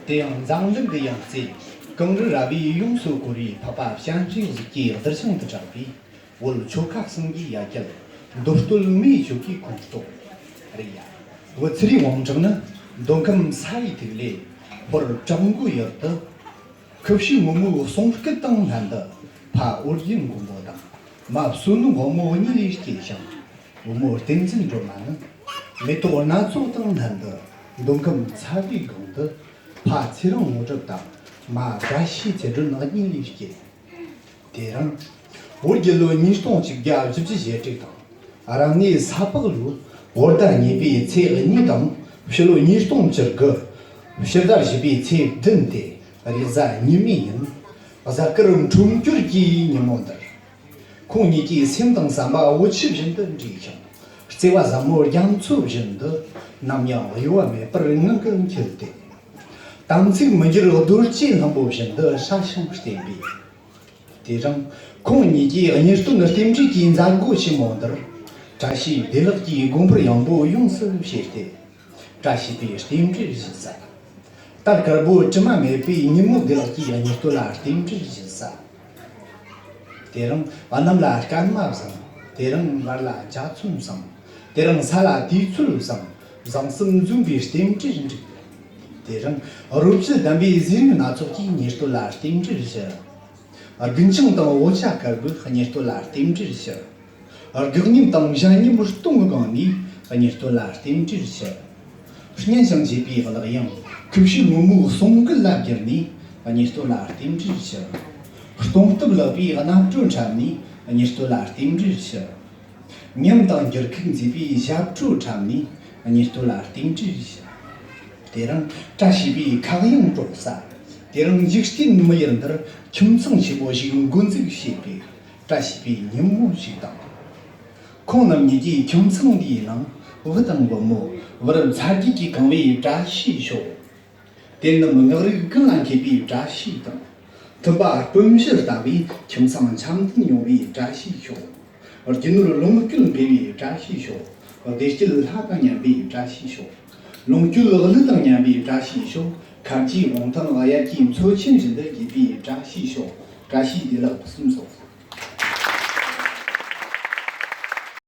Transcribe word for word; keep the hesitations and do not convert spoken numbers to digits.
དེ་ཡང་མཛངས་བླུན་འདི་ཡང་རྩེ། གངས་རི་ར་བས་ཡོངས་སུ་བསྐོར་བའི་འཕགས་པ་སྤྱན་རས་གཟིགས་ཀྱི་གདུལ་ཞིང་དུ་གྲགས་པའི་བོད་ཆོལ་ཁ་གསུམ་གྱི་ཡ་གྱལ་མདོ་སྟོད་སྨད་ཆོལ་ཁའི་ཁོངས་གཏོགས་རེད་ཡ། བོད་ཚེ་རིང་དབང་གྲགས་ནི་མདོ་ཁམས་ས་ཡི་ཐིག་ལེ་ཧོར་བྲག་འགོའི་ཡུལ་དུ། ཁུ་བྱུག་སྔོན་མོའི་གསུང་སྐད་དང་ལྷན་དུ་ཕ་ཨོ་རྒྱན་མགོན་པོ་དང་མ་བསོད་ནམས་དབང་མོ་གཉིས་ལས་སྐྱེས་ཤིང་། བུ་མོ་བསྟན་འཛིན་སྒྲོལ་མ་ནི་མེ་ཏོག་སྣ་ཚོགས་དང་ལྷན་དུ་མདོ་ཁམས་ཚ་བའི་སྒང་དུ་ཕ་ཚེ་རིང་དངོས་གྲུབ་དང་མ་བཀྲ་ཤིས་ཚེ་སྒྲོན་གཉིས་ལས་སྐྱེས། དེ་རིང་བོད་རྒྱལ་ལོ་ཉིས་སྟོང་གཅིག་བརྒྱ་བཞི་བཅུ་ཞེ་དྲུག་དང་། རབ་གནས་ས་ཕག་ལོའི་བོད་ཟླ་གཉིས་པའི་ཚེས་གཉིས་དང་ཕྱི་ལོ་ཉིས་སྟོང་བཅུ་དགུ་ཕྱི་ཟླ་བཞི་པའི་ཚེས་བདུན་ཏེ་རེས་གཟའ་ཉི་མའི་ཉིན་གཟའ་སྐར་འཕྲོད་སྦྱོར་གྱི་ཉིན་མོ་འདིར། ཁོང་ཉིད་ཀྱི་སེམས་དང་བསམ་པ་འོ་ཆུ་བཞིན་དུ་འདྲེས་ཤིང་། བརྩེ་བ་ཟབ་མོ་རྒྱ་མཚོ་བཞིན་དུ་ནམ་ཡང་གཡོ་བ་མེད་པར་ངང་གིས་འཁྱིལ་ཏེ། དམ་ཚིག་མི་འགྱུར་རྡོ་རྗེ་ལྷུན་པོ་བཞིན་དུ་སྲ་ཞིང་བརྟན་པས། དེ་རིང་ཁོང་ཉིད་ཀྱི་གཉེན་སྟོན་རྟེན་འབྲེལ་གྱི་མཛད་སྒོ་ཆེན་མོ་འདིར། བཀྲ་ཤིས་བདེ་ལེགས་ཀྱི་དགོངས་པར་ཡང་པོ་ཡོངས་སུ་བཞེས་ཏེ། བཀྲ་ཤིས་པའི་རྟེན་འབྲེལ་ཞུ་ས། དར་དཀར་པོ་དྲི་མ་མེད་པའི་ཉིན་མོ་བདེ་ལེགས་ཀྱི་གཉེན་སྟོན་ལ་རྟེན་འབྲེལ་ཞུ་ས། དེ་རིང་གནམ་ལ་སྐར་མ་བཟང་། དེ་རིང་བར་ལ་འཇའ་ཚོན་བཟང་། དེ་རིང་ས་ལ་དུས་ཚོད་བཟང་། བཟང་གསུམ་འཛོམས་པའི་རྟེན་འབྲེལ་འགྲིག་དེ་རིང་རོ་བཅུད་ལྡན་པའི་ཟས་རིགས་སྣ་ཚོགས་ཀྱི་གཉེན་སྟོན་ལ་རྟེན་འབྲེལ་ཞུ། རྒུན་ཆང་དང་འོ་ཇ་དཀར་པོའི་གཉེན་སྟོན་ལ་རྟེན་འབྲེལ་ཞུ། དགག་ཉམས་དང་གཞན་ཉམས་སྟོང་གི་སྒང་ནས་གཉེན་སྟོན་ལ་རྟེན་འབྲེལ་ཞུ། སྙན་ཞིང་འཇེབས་པའི་ལག་གཡང་ཁུ་བྱུག་སྔོན་མོའི་གསུང་སྐད་ལ་བསྒྱུར་ནས་གཉེན་སྟོན་ལ་རྟེན་འབྲེལ་ཞུ། སྟོང་སྟབས་ལེགས་པའི་རྣམ་སྤྲོ་འཁྲབ་ནས་གཉེན་སྟོན་ལ་རྟེན་འབྲེལ་ཞུ། ཉམས་དང་འགྱུར་ཁུག་མཛེས་པའི་ཞབས་བྲོ་འཁྲབ་ནས་གཉེན་སྟོན་ལ་རྟེན་འབྲེལ་ཞུ། དེ་རིང་བཀྲ་ཤིས་པའི་ཁ་གཡང་དཀྲོག་ས། དེ་རིང་འཇིག་རྟེན་མི་ཡུལ་འདིར་ཁྱིམ་ཚང་ཆེ་བོ་ཞིག་འགོ་འཛུགས་བྱས་པའི་བཀྲ་ཤིས་པའི་ཉིན་མོ་ཞིག་དང་། ཁོང་རྣམ་གཉིས་ཀྱི་ཁྱིམ་ཚང་འདིའི་ནང་བུ་དང་བུ་མོ་བུ་རབས་ཚ་རྒྱུད་ཀྱིས་གང་བའི་བཀྲ་ཤིས་ཤོག་དེ་རྣམས་ངག་རིག་ཀུན་ལ་མཁས་པའི་བཀྲ་ཤིས་དང་། མཐུན་པ་སྤུན་བཞི་ལྟ་བུའི་ཁྱིམ་ཚང་འཆམ་མཐུན་ཡོང་བའི་བཀྲ་ཤིས་ཤོག་རྒྱུ་ནོར་ལོངས་སྤྱོད་འཕེལ་བའི་བཀྲ་ཤིས་ཤོག་བདེ་སྐྱིད་ལྷ་དང་མཉམ་པའི་བཀྲ་ཤིས་ཤོག་ལོངས་སྤྱོད་ཀླུ་དང་མཉམ་པའི་བཀྲ་ཤིས་ཤོག་ཁ་རྗེའི་བོང་ཐང་དབྱར་གྱི་མཚོ་ཆེན་བཞིན་དུ་རྒྱས་པའི་བཀྲ་ཤིས་ཤོག་བཀྲ་ཤིས་བདེ་ལེགས་གསུམ་སོགས།